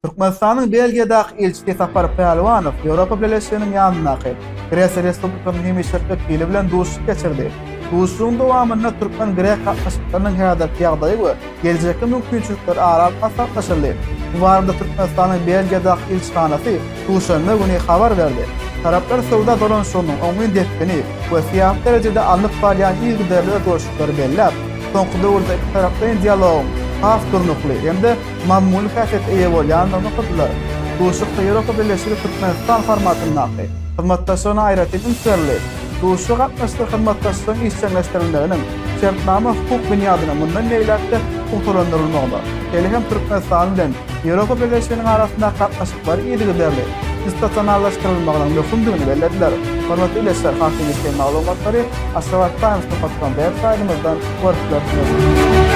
Türkmenistanyň Belgiýadaky ilçisi Sapar Pälwanow Ýewropa Bileleşiginiň ýanyndaky Gresiýa Respublikasynyň hemişelik wekili bilen duşuşyk geçirdi. Duşuşygyň dowamynda türkmen-grek gatnaşyklarynyň häzirki ýagdaýy we geljekki mümkinçilikleri ara alyp maslahatlaşyldy. Bu barada Türkmenistanyň Belgiýadaky ilçihanasy duşenbe güni habar berdi. Taraplar söwda dolanyşygynyň oňyn depgini we syýasy derejede alnyp barylýan yzygiderli özgerişlikleri belläp, soňky döwürde ikitaraplaýyn dialogyň has durnukly hem-de mazmunly häsiýete eýe bolýandygyny nygtadylar. Duşuşykda Ýewropa Bileleşigi-Türkmenistan formatyndaky hyzmatdaşlygyna aýratyn üns berildi. Duşuşyga gatnaşyjylar hyzmatdaşlygyň işjeňleşdirilmeginiň şertnama-hukuk binýadynyň mundan beýläk-de pugtalandyrylmagyna, şeýle hem Türkmenistan bilen Ýewropa Bileleşiginiň arasyndaky gatnaşyklary yzygiderli institusionallaşdyrylmagynyň möhümdigini bellediler. Hormatly ildeşler, has giňişleýin maglumatlary Ashgabat Times nokta com web saýtymyzdan görüp bilersiňiz.